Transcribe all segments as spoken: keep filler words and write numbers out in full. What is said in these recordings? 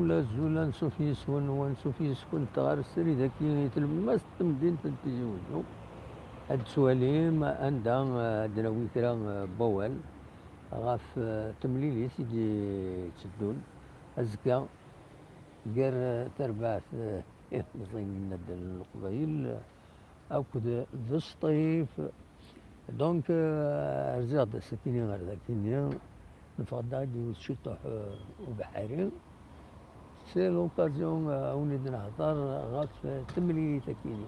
Azul, ansuf yes-wen, u ansuf yes-kent ɣer srid-agi i tlemmast n temdint n Tizi Wezzu. Ad d-twalim anda, eh, ad d-nawi kra, eh, n wawal ɣef, eh, temlilit i d-itteddun azekka gar, eh, tarbaɛt, eh, ilemẓiyen n Leqbayel, eh, akked Besṭif. Donc, eh, rziɣ-d ass-akini ɣer dakini, neffeɣ-d ad d-iwet ciṭuḥ, eh, ubeḥri. C'est l'occasion, eh, ad wen-id-nehḍer ɣef, eh, temlilit-akini.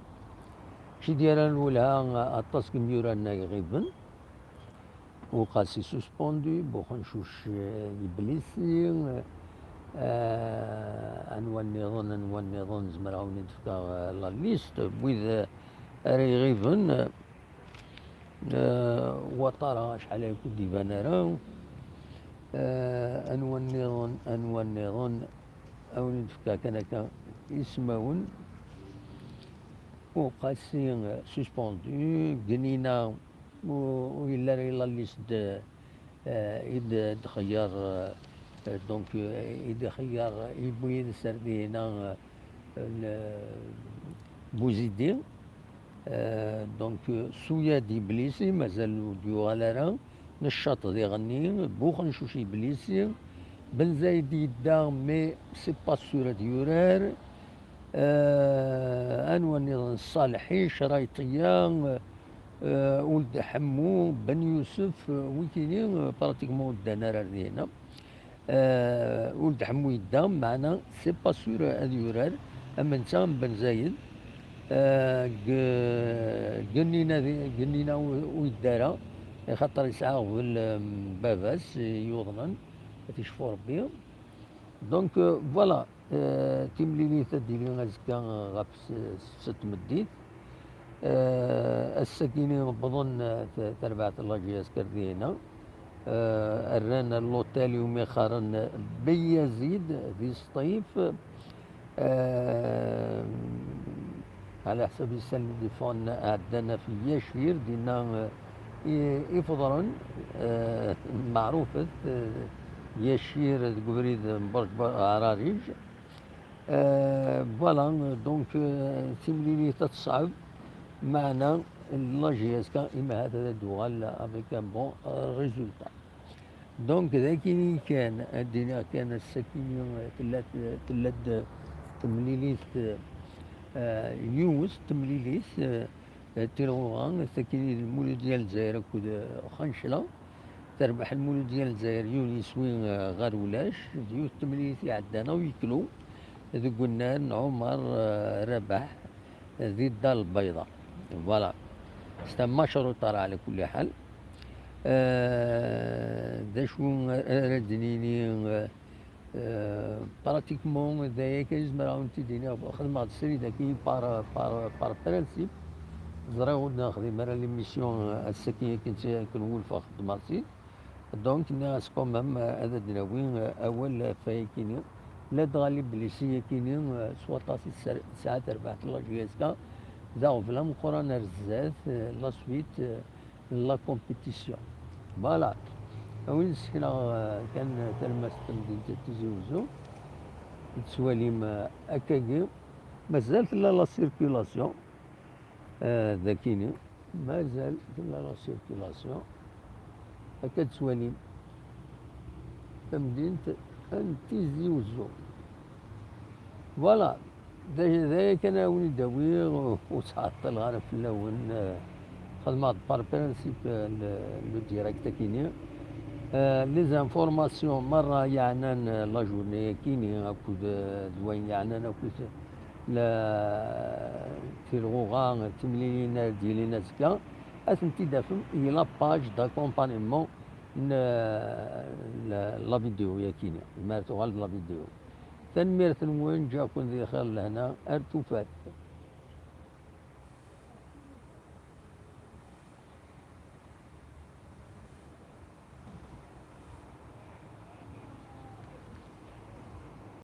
Mačči d ara nwelha, eh, aṭas n yimyura-nni iɣiben. Uqasi suspendu, Buxencuc, eh, yeblisi, eh, anwa nniḍen, anwa nniḍen, zemreɣ ad wen-id-fkeɣ, eh, la liste n wid, eh, ara iɣiben, eh, Watara acḥal ay ur d-iban ara, eh, anwa nniḍen, anwa nniḍen, ad wen-id-fkeɣ kan akka ismawen. Uqasi, eh, suspendu, Gnina, ur, ur yelli ara i la liste, eh, i d-, d-xeyyer, eh, donc, eh, i d-xeyyer, yewwi yid-s ar dihina, eh, le-, Buzidi. Eh, donc, eh, Suyad yeblisi, mazal ur d-yuɣal ara. Neccaṭ diɣenni, Buxencuc yeblisi. Benzayed yedda, mais c'est pas sûr ad yurar. Eh, anwa nniḍen? Ṣaleḥi, Crayṭiya, eh, Uld Ḥemmu, Ben Yusef, eh, wikini, eh, pratiquement ur ddan ara ar dihina. Eh, Uld Ḥemmu yedda, meɛna c'est pas sûr ad yurar, am netta am Benzayed. Eh, g-, Gennina di-, Gennina ur, ur yedda ara, axaṭer yesɛa aɣbel, eh, n baba-s, eh, yuḍnen, ad t-icfu Rebbi. Donc, euh, voilà, euh, timlilit ad d-tili azekka, euh, ɣef s-, setta n tmeddit. Euh, ass-agi-ni wwḍen, euh, t-, tarbaɛt n la J S K ar dihina. Euh, rran l'hôtel iwumi qqaren Beyazid di Sṭif. Euh, Ɛla ḥsab isali d-iffɣen ɛeddan ɣef Yacir, dinna, eh, i, i feḍren, eh, meɛrufet, eh, Yacir deg ubrid n Burj Ba-, Ɛrarij. Eh, voilà, donc, eh, timlilit ad teṣɛeb, meɛna la J S K imahat ad d-tuɣal avec un bon, eh, résultat. Donc, d akini kan, ad d-iniɣ kan, ass-akini tella, tella-d temlilit, eh, yiwet temlilit, eh, tilɣuɣa, ass-akini d Lmuludya n Lezzayer akked, eh, Xancla. Terbeḥ Lmuludya n Lezzayer yiwen yiswi, eh, ɣer ulac, d yiwet temlilit iɛeddan awiklu deg unnar n Ɛumar, eh, Rabaḥ, di Dda Lbayḍa. Voilà. C'est un match retard ɛla kulli ḥal. Euh, d acu ara d-nini, euh, euh, pratiquement, d aya kan i zemreɣ ad wen-t-id-iniɣ. Xedmeɣ-d srid-agi par, par, par principe. Ẓriɣ ur d-nexdim ara l'émission, euh, ass-agi akken, akken wulfeɣ xedmeɣ-tt-id. Donc, nniɣ-as quand même, euh, ad d-nawi, euh, awal ɣef wayagi-ni. Ladɣa Liblisi-agi-ni, euh, s waṭas i tesɛa, tesɛa terbaɛt n la J S K, d aɣbel ameqqran ar zdat, euh, la suite, euh, n la compétition. Voilà. A win sekneɣ, euh, kan talmast n temdint n Tizi Wezzu, tettwalim, euh, akkagi, mazal tella la circulation, euh, dagini. Mazal tella la circulation. Akka tettwalim tamdint n Tizi Wezzu. Voilà. D aya, d aya kan ara wen-id-awiɣ, ur ttɛeṭṭileɣ ara fell-awen. Xedmeɣ-d par principe, euh, le, le direct-akini. Euh, les informations merra yeɛnan, euh, la journée-akini, akked, euh, d wayen yeɛnan akked la, tilɣuɣa, timlilin ara d-yilin azekka, ad tent-id-tafem i la page d'accompagnement n, euh, la, la vidéo-yakini, mi ara tuɣal la vidéo. Tanemmirt-nwen, ǧǧiɣ-ken di xir lehna, ar tufat.